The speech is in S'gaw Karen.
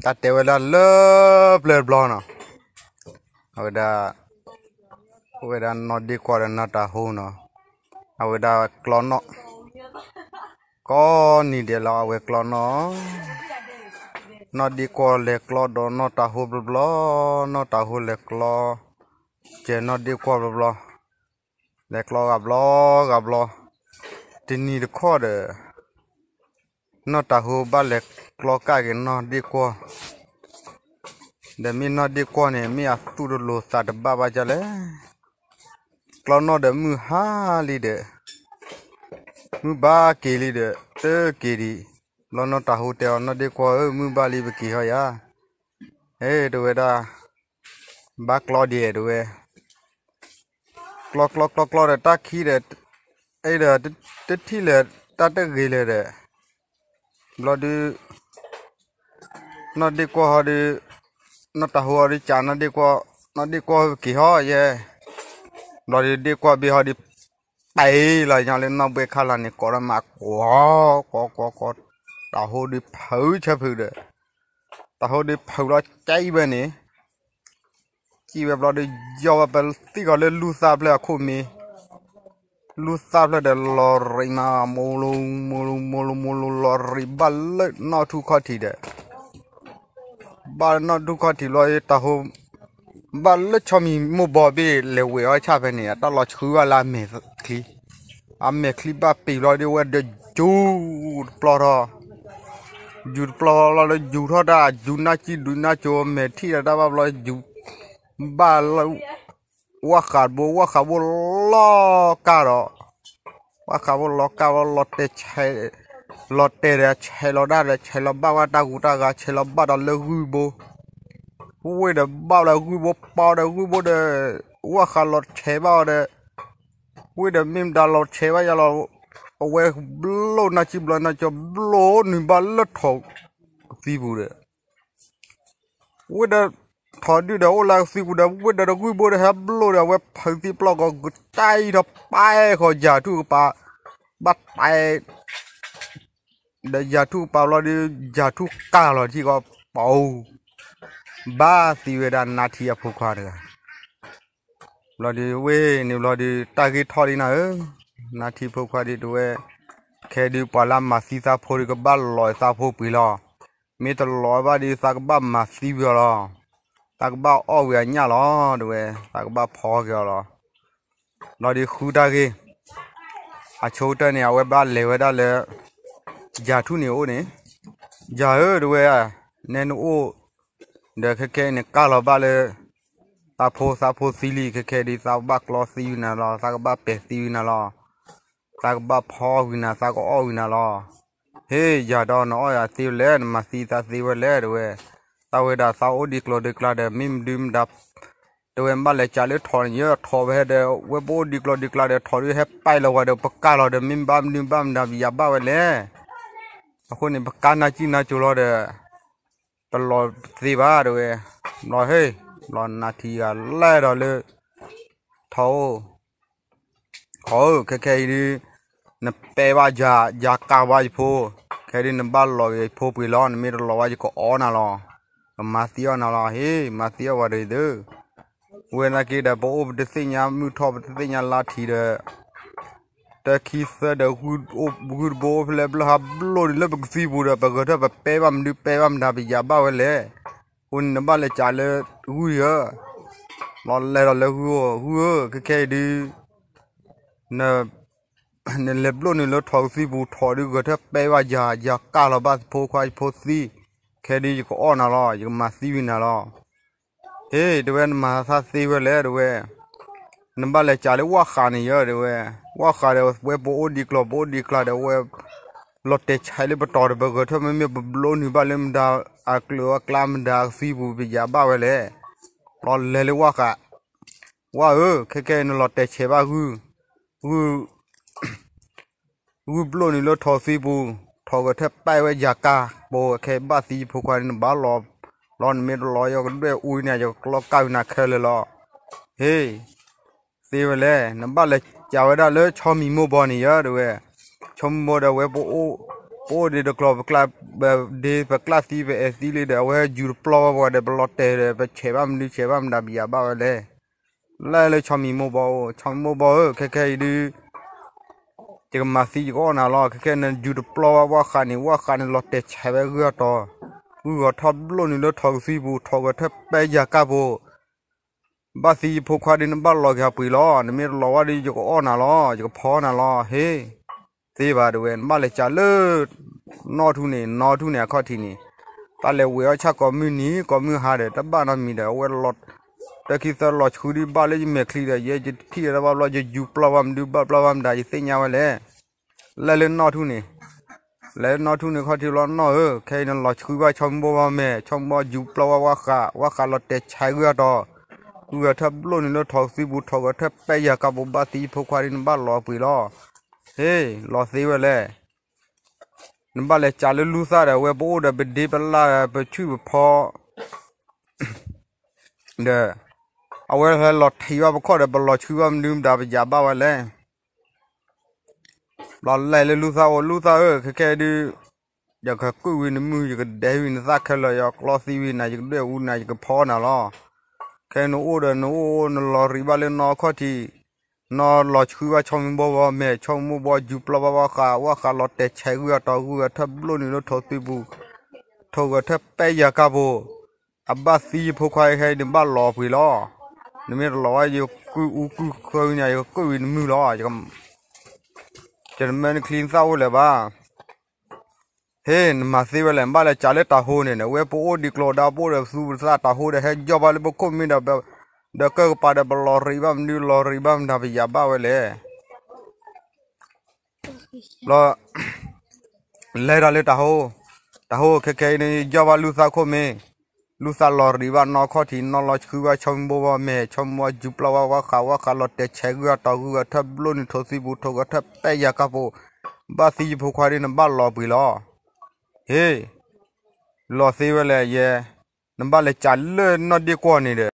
တၢ်တဲဝဲဒၣ်လၢပျၢၤတဘျီနီၤ, အဝဲဒၣ်, အိၣ်ဝဲဒၣ်နီၢ်ဒ့ၣ်ကွီၢ်ဒီးနီၢ်တၤဟိနီၤ, အဝဲဒၣ်ကျီနီၣ်, ကိးနံၤဒဲးလီၤအဝဲကျီနီၣ်, နီၢ်ဒ့ၣ်ကွီၢ်လဲၤကျီဒီးနီၢ်တၤဟိဘျီဘျီ, နီၢ်တၤဟိလဲၤကျီ, ကဲနီၢ်ဒ့ၣ်ကွီၢ်ဘျီဘျီ, လဲၤကျီဂၤဘျီဂၤဘျီ, တနံၤတခီဒီး နီၢ်တၤဟိဘၣ်လဲၤကျီကၣ်က့ၤနီၢ်ဒ့ၣ်ကွီၢ်, ဒီးမ့ၢ်နီၢ်ဒ့ၣ်ကွီၢ်န့ၣ် မ့ၢ်အသူၣ်တလိၤသးတဘၣ်ဘၣ်ဒ်လဲၣ်, ကျီနီၣ်ဒီးမုၢ်ဟါလံဒီး, မုၢ်ဘၣ်က့ၤလံဒီး တက့ၤဒံး, ဘျီနီၢ်တၤဟိတဲအီၤ နီၢ်ဒ့ၣ်ကွီၢ်ဧၢ မုၢ်ဘၣ်လံပက့ၤဟီယၤ, ဟဲတဲဝဲဒၣ်, ဘၣ်ကျီဒံးတဲဝဲ ကျီကျီကျီကျီဒီးတၢ်ခံဒီး, အဲၣ်ဒီးတထံၣ်လၢၤတၢ်တဂ့ၤလၢၤဒီး, ဘျီဒုး, နီၢ်ဒ့ၣ်ကွီၢ်ဟီဒုး, နီၢ်တၤဟိဟီဒုး ကးနီၢ်ဒ့ၣ်ကွီၢ်, နီၢ်ဒ့ၣ်ကွီၢ်ဧၢ ပက့ၤဟီယဲ, ဘျီဒုးဒ့ၣ်ကွီၢ်ဘ့ၣ်ဟီဒုး, ပာ်လီၤညီလၢနီၢ်ဘှဲၣ်ခါလာ်န့ၣ် ကိးဒီးမး ကွီၤ, ကွီၤ ကွီၤ ကွီၤ, တၤဟိဒုးဖုးဆၢဖုးဒီး, တၤဟိဒုးဖုးလီၤကံၣ်ဝဲန့ၣ် ကံၣ်ဝဲဘျီဒီး ယီၢ်ဝဲပသံၣ်ဃီၤလၢလူၢ်သၣ်ဖျၢၣ်အခိၣ်မ့ၢ်, လူၢ်သၣ်ဖျၢၣ်ဒီးလီၤရံးမး မိၢ်လိ မိၢ်လိ မိၢ်လိ မိၢ်လိ လီၤရံးဘၣ်လၢနီၢ်ထူၣ်ခီၣ်ထံးဒီး, ဘၣ်လၢနီၢ်ထူၣ်ခီၣ်ထံးဘျီ တၤဟိ ဘၣ်လၢဆီမံၤမိၢ်ဘီဘ့ၣ် လဲၤဝဲအီၤဆၣ်ဖဲန့ၣ် အတၢ်လီၤဆှုဘၣ်လၢအမဲာ်ချံ, အမဲာ်ချံဘၣ်ပံာ်ဘျီဒီး ဝဲဒီးယူၤတပျီထီၣ်, ယူၤတပျီလီၤဒီး ယူၤထီၣ်တၢ် ယူၤနၢ်ကံၣ်ဒုးနၢ်ကၠိ မဲာ်ထံၣ်ဒီးတၢ်ဘၣ်ဘျီ ယူၤဘၣ်လၢ ဝၣ်ဃးတဘိ ဝၣ်ဃးဘိလီၤကၢ်ဒီး, ဝၣ်ဃးဘိလီၤကၢ်ဘျီ လီၤတဲာ်ဆဲး, လီၤတဲာ်ဒီးဆဲးလီၤဒၣ်ဒီး ဆဲးလီၤဘၣ်ဝဲတၢ်ဂူာ်တၢ်ဂၤ ဆဲးလီၤဘၣ်ဒီးလၢဂုၢ်ဘိ, ဝ့ၢ်ဒီးဘၣ်လၢဂုၢ်ဘိ ပီဒီးဂုၢ်ဘိဒီး, ဝၣ်ဃးလီၤဆဲးဘၣ်အီၤဒီး, ဝ့ၢ်ဒီးမ့ၢ်မတၤလီၤဆဲးဘၣ်ယၤလီၤ, အဝဲဘျိၣ်နၢ်ကံၣ်ဘျီနၢ်ကၠိ ဘျိၣ်နုာ်ဘၣ်လၢထိးကသံပူၤဒီး ဝ့ၢ်ဒီး ထိးဒုၣ်ဒီးအိၣ်လၢကသံပူၤဒီး ဝ့ၢ်ဒီးတဂုၢ်ဘိဒီး ဟဲဘျိၣ်ဒီး အဝဲဖုးသံပျီၢ်ဂီၤ ကတၢ်အံၤထီၣ်ပၢ်ဃီ ယၤထူၣ်ကပၤ, ဘၣ်တဲ, ဒီးယၤထူၣ်ကပၤဘျီဒီး ယၤထူၣ်ကၢ်လီၤထံၣ်ဃီ ပီၤ, ဘၣ်သံဝဲဒၣ်နါထံအဖိခွါတဂၤ ဘျီဒီး ဝ့ၢ်န့ၣ်ဘျီဒီး တၢ်ဂ့ၢ်ထီၣ်ဒ်နၤဧၢ, နါထံဖိခွါဒ်တဝဲ, ခဲဒုးပှၤလၢမၤသံသးဖိဒီး ကဘၣ်လီၤသးဖိပှ့ၤလီၤ, မ့ၢ်တလီၤဘၣ်ဒီး သးကဘၣ်မၤသံဝံၤအီၤလီၤ, သးကဘၣ်အီၣ်ဝံၤအညၣ်လီၤ တဝဲ, သးကဘၣ်ဖီက့ၤအီၤလီၤ. ဘျီဒီးဃုတၢ်ဂ့ၢ်, အဆိကတၢၢ်န့ၣ် အဝဲဘၣ်လဲၤဝဲဒၣ်လၢ ယၤထူၣ်န့ၣ်အိၣ်န့ၣ်, ယၤဧၢ တဝဲ, နဲနအိၣ် ဒီးခဲခဲအံၤန့ၣ် ကၢ်လီၤဘၣ်လၢ သးဖိ သးဖိသံလံ ခဲခဲဒုး သးဘၣ်ကျီသံဝံၤနၤလီၤ, သးကဘၣ်ပဲာ်သံဝံၤနၤလီၤ, သးကဘၣ်ဖီဝံၤနၤ သးကအီၣ်ဝံၤနၤလီၤ. ဟ့ၣ် ယၤဒီး နအီၣ်ယၤသံဝဲလဲၣ်, နမၤသံသးသ့ဝဲလဲၣ် တဝဲ, သးဝဲဒၣ်သးအိၣ်ဒံးကျိၤဒံးကျါဒီး မ့ၢ်မဒုမဒါ တဝဲ ဘၣ်လဲၤကးလၢထိးန့ၣ် ယထိးဝဲဒီး ဝဲပအိၣ်ဒံးကျိၤဒံးကျါဒီး ထိးဒုးဟဲပာ်လီၤဝဲဒီး ပကၢ်လီၤဒီး မ့ၢ်ဘၣ်မနုၤဘၣ်မနုၤ ပယၤဘၣ်ဝဲလဲၣ်. အဃိန့ၣ် ပကၢ်နၢ်ကံၣ်နၢ်ကၠိလီၤဒီး တလီၤသ့ဘၣ် တဝဲ. ဘျီဟ့ၣ် ဘျီနါထံဂၤလဲၢ်ဒီးလၢ ထိးအိၣ် ထိးဧၢ ခဲခဲအံၤဒုး နပဲာ်ဘၣ်ယၤ ယၤကၢ်ဘၣ်ယဖိ, ခဲဒုး နဘၣ်လီၤက့ၤယဖိပှ့ၤလီၤ, နမ့ၢ်တလီၤဘၣ် ယကအီၣ်နၤလီၤ. ကမၤသံအီၣ်နၤလီၤ, ဟ့ၣ် မၤသံအီၣ်ဝဲဒီးသု ဝဲနာ်က့ဒီး ပအိၣ်ပတသ့ၣ်ညါမုၢ်ထီၣ် ပတသ့ၣ်ညါလါထံးဒီး တၢ်ခံသၢဒီး ဂုၢ်တဘိအိၣ်ဖဲလဲၣ် ဘျၢၣ်ဟးဘျိၣ်န့ၣ်လၢပကသံပူၤဒီး ပဂဲၤထၢၣ်ပပဲဘၣ်မနုၤ ပဲဘၣ်မတၤ ပယၤဘၣ်ဝဲလဲၣ်. အဃိန့ၣ် နဘၣ်လဲၤကးလၢဂုၢ်ဧၢ, ဘျီလဲၤဒီးလၢဂုၢ်ဧၢ, ဂုၢ်ဧၢ ခဲခဲအံၤဒုး န နလဲၤဘျိၣ်န့ၣ်လၢထိးကသံပူၤ ထိးဒုးဂဲၤထၢၣ်ပဲဘၣ်ယၤ, ယၤကၢ်လီၤဘၣ်ဖိခွါယဖိသံ, ခဲဒုးယကအီၣ်နၤလီၤ, ယကမၤသံဝံၤနၤလီၤ. ဟ့ၣ် တဝဲ နမၤသးသ့ဝဲလဲၣ် တဝဲ, နဘၣ်လဲၤကးလၢဝၣ်ဃးန့ၣ်ယၢ တဝဲ, ဝၣ်ဃးဒီး ဝဲပအိၣ်ဒံးကျိၤ ပအိၣ်ဒံးကျါဒီး ဝဲ လီၤတဲာ်ဆဲးလၢပတီၢ်ဒီး ပဂဲၤထၢၣ် မ့မ့ၢ်ပဘျိနုာ်ဘၣ်လၢမတၤအကျိၤအကျါ မတၤအကသံပူၤ ပယၤဘၣ်ဝဲလဲၣ်. ဘျီလဲၤလၢဝၣ်ဃး, ဝၣ်ဧၢ ခဲခဲအံၤ နလီၤတဲာ်ဆဲးဘၣ်ဂုၢ်, ဂုၢ် ဂုၢ်ဘျိၣ်နုာ်လၢထိးသံပူၤ, ထိးဂဲၤထၢၣ်ပဲဝဲယၤကၢ်, ပခဲဘၣ်သံယဖိခွါန့ၣ် နဘၣ်လီၤ, ဘျီနမ့ၢ်တလီၤ ယကဒွဲၣ်အူန့ၣ် ယကကျီကၢ်ဝံၤနၤခဲလၢာ်လီၤ. ဟ့ၣ် သ့ဝဲလဲၣ်, နဘၣ်လဲၤကးဝဲဒၣ်လၢဆီမံၤမိၢ်ဘီန့ၣ်ယၤ တဲဝဲ, ဆီမံၤမိၢ်ဒီးဝဲ ပအိၣ်ဒံးတကျိၤ ပကျၢ်, ဒ့ပကျၢ်သံ ပအဲၣ်သံလံဒီး အဝဲယူၤတပျီၢ်ဘၣ်ပှၤဒီး ပလီၤတဲာ်ဒီး ပဆဲးဘၣ်မနုၤ ဆဲးဘၣ်မတၤ ပယၤဘၣ်ဝဲလဲၣ်. လဲၤလၢဆီမံၤမိၢ်ဘီအိၣ်, ဆီမံၤမိၢ်ဘီဧၢ, ခဲခဲအံၤဒုး ယကမၤသံယကအီၣ်နၤလီၤ. ခဲခဲအံၤနယူၤတပျီၢ်ဘၣ်ဝၣ်ဃးန့ၣ်, ဝၣ်ဃးန့ၣ်လီၤတဲာ်ဆဲးဝဲဂုၢ်အတီၤ, ဂုၢ်ဂီၤထီၣ်ဘျိၣ်နုာ်လၢထိးကသွံပူၤ, ထိးဂဲၤထၢၣ်ပဲယၤကၢ်ပူၤ ဘၣ်သံယဖိခွါဒီး နဘၣ်လီၤက့ၤအပှ့ၤလီၤ. နမ့ၢ်တလီၤဘၣ်ဒီး ယကအီၣ်နၤလီၤ, ယကဖီနၤလီၤ. ဟ့ၣ်, သ့ဘၣ် တဲဝဲ, နဘၣ်လဲၤကးလၢ နီၢ်ထူန့ၣ်, နီၢ်ထူန့ၣ်အခီၣ်ထံးန့ၣ်, တၢ်လဲၤဝဲၤအီၣ်ဆၣ်ကိးမုၢ်နံၤ ကိးမုၢ်ဟါဒီး တဘၣ်နီတမံၤဒီး အဝဲလီၤ, တၢ်ခံသၢလီၤဆှုဒုးဘၣ်လၢယမဲာ်ချံဒီး ယဲယထံၣ်ဒီးတၢ်ဘၣ်ဘျီ ယယူၤပျီၢ်ဘၣ်မနုၤ ဘၣ်ပျီၢ်ဘၣ်မတၤ ယသ့ၣ်ညါဝဲလဲၣ်. လဲၤလၢနီၢ်ထူန့ၣ်, လဲၤလၢနီၢ်ထူန့ၣ်ခီၣ်ထံးလီၤ. နီၢ်ဧၢ, ခဲအံၤနလီၤဆှုဘၣ်ဆီမံၤမိၢ်ဘီမဲာ်, ဆီမံၤမိၢ်ယူၤပျီၢ်ဝဲဝၣ်ဃး, ဝၣ်ဃးလီၤတဲာ်ဆဲးဂုၢ်အတီၤ, ဂုၢ်ဂဲၤထၢၣ်ဘျိၣ်နုာ်လၢထိးကသွံပူၤ, ထိးဂဲၤထၢၣ်ပဲယၤကၢ်ပူၤ, ဘၣ်သံယဖိခွါဒီး နဘၣ်လီၤအပှ့ၤလီၤ. ဟ့ၣ်, လီၤသ့ဝဲလဲၣ်. နဘၣ်လဲၤကးလၢလူသၣ်ဒီး အဝဲပအိၣ်ဒီး ပဒ့ပလၢ် ပဆူၣ်ပဖီ ဒီး အဝဲဟဲလီၤထံးဘၣ်ပခီၣ်ဒီး ပလီၤဆှုဘၣ်မနုၤမတၤ ပယၤဘၣ်ဝဲလဲၣ်. ဘျီလဲၤလၢလူသၣ်အိၣ်, လူသၣ်ဧၢ, ခဲခဲအံၤဒုး ယကကုၢ်ဝံၤနမုၢ်, ယကဒဲဝံၤနသၣ်ခဲလၢာ်, ယကျီသံဝံၤနၤ, ယကဒွဲၣ်အူနၤ, ယကဖီနၤလီၤ. ခဲအံၤနအိၣ်ဒီးနအိၣ်, နလီၤရံးဘၣ်လၢနီၢ်အခီၣ်ထံး, နီၢ်လီၤဆှုဘၣ်ဆီမံၤမိၢ်ဘီမဲာ်, ဆီမံၤမိၢ်ဘီယူၤပျီၢ်ဘၣ်ဝၣ်ဃး, ဝၣ်ဃးလီၤတဲာ်ဆဲးဂုၢ်အတီၤ, ဂုၢ်ဂဲၤထၢၣ်ဘျိၣ်နုာ်လၢထိးကသွံပူၤ, ထိးဂဲၤထၢၣ်ပဲယၤကၢ်ပူၤ, အဘၣ်သံယဖိခွါခဲအံၤ နဘၣ်လီၤအပှ့ၤလီၤ. နမ့ၢ်တလီၤဘၣ် ယကုၢ်အူကုၢ်ဃၢနၤ, ယကကုၢ်ဝံၤနမုၢ်လီၤ. ယတမၢနချံနသၣ်အိၣ်လၢၤဘၣ်. ဟ့ၣ်, နမၤသ့ဝဲလဲၣ်. နဘၣ်လဲၤကးလၢတၤဟိန့ၣ်, နဝဲပအိၣ်ဒံးကျိၤဒါ ပအိၣ်ဒီးပသူပသၣ်, တၤဟိဒီးဟဲယီၢ်ဘၣ်လၢပခိၣ်မ့ၢ်ဒီး ဒီးကၢၢ်ကပၤဒီး ပလီၤရံးဘၣ်မနုၤ လီၤရံးဘၣ်မတၤ ပယၤဘၣ်ဝဲလဲၣ်. ဘျီ လဲၤတၢ်လၢတၤဟိ, တၤဟိခဲခဲအံၤန့ၣ် ယီၢ်ဘၣ်လူသၣ်ခိၣ်မ့ၢ်, လူသၣ်လီၤရံးဘၣ်နီၢ်အခီၣ်ထံး, နီၢ်လီၤဆှုဘၣ်ဆီမံၤမိၢ်ဘီမဲာ်, ဆီမံၤမိၢ်ယူၤပျီၢ်ဘၣ်ဝၣ်ဃး, ဝၣ်ဃးလီၤတဲာ်ဆဲးဂုၢ်အတီၤ, ဂုၢ်ဂဲၤထၢၣ်ဘျိၣ်နုာ်ထိးကသွံပူၤ, ထိးဂဲၤထၢၣ်ပဲယၤကၢ်ပူၤ, ဘၣ်သံယဖိခွါဒီး နဘၣ်လီၤပှ့ၤလီၤ. ဟ့ၣ်, လီၤသ့ဝဲလဲၣ်ယဲ, နဘၣ်လဲၤကးလၢနီၢ်ဒ့ၣ်ကွီၢ်န့ၣ်ဒီး